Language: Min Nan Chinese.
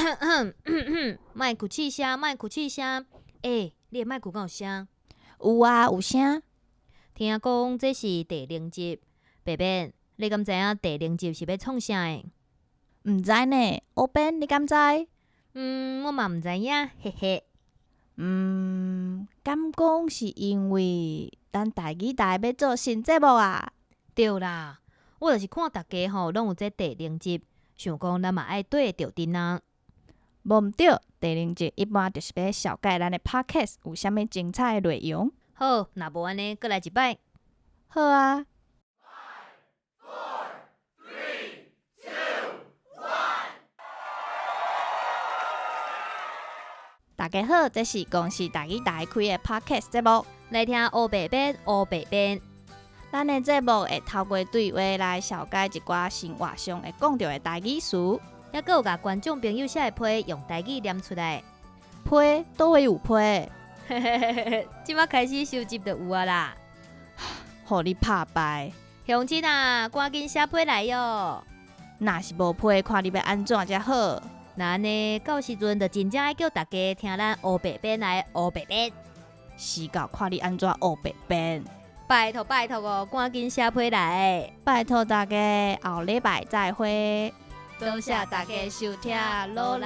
麥克試聲，麥克試聲。欸，你的麥克敢有聲？有啊，有聲。聽講這是第零集，白白，你敢知影第零集是欲創啥的？毋知呢，烏邊你敢知？嗯，我嘛毋知影，嘿嘿。嗯，敢講是因為咱台語台欲做新節目啊？對啦，我就是看逐家吼攏有這第零集，想講咱嘛愛綴著陣啊。無毋對，第零集一般就是欲紹介咱的 Podcast 有啥物精彩的內容。好，若無按呢，閣來一擺。好啊。 Five, four, three, two, one。大家好，這是公視台語台開的 Podcast 節目，來聽烏白編烏白編。咱的節目會透過對話來紹介一寡生活上會講著的台語詞，猶閣有共觀眾朋友寫的批用台語念出來。批？佗位有批？這馬開始收集就有啊啦。予你拍敗。鄉親啊，趕緊寫批來喲！若是無批，看你欲按怎才好。若按呢，到時陣就真正愛叫大家聽咱烏白編來烏白編。是到看你按怎烏白編。拜託拜託哦，趕緊寫批來！拜託大家，後禮拜再會。多謝大家收聽，努力。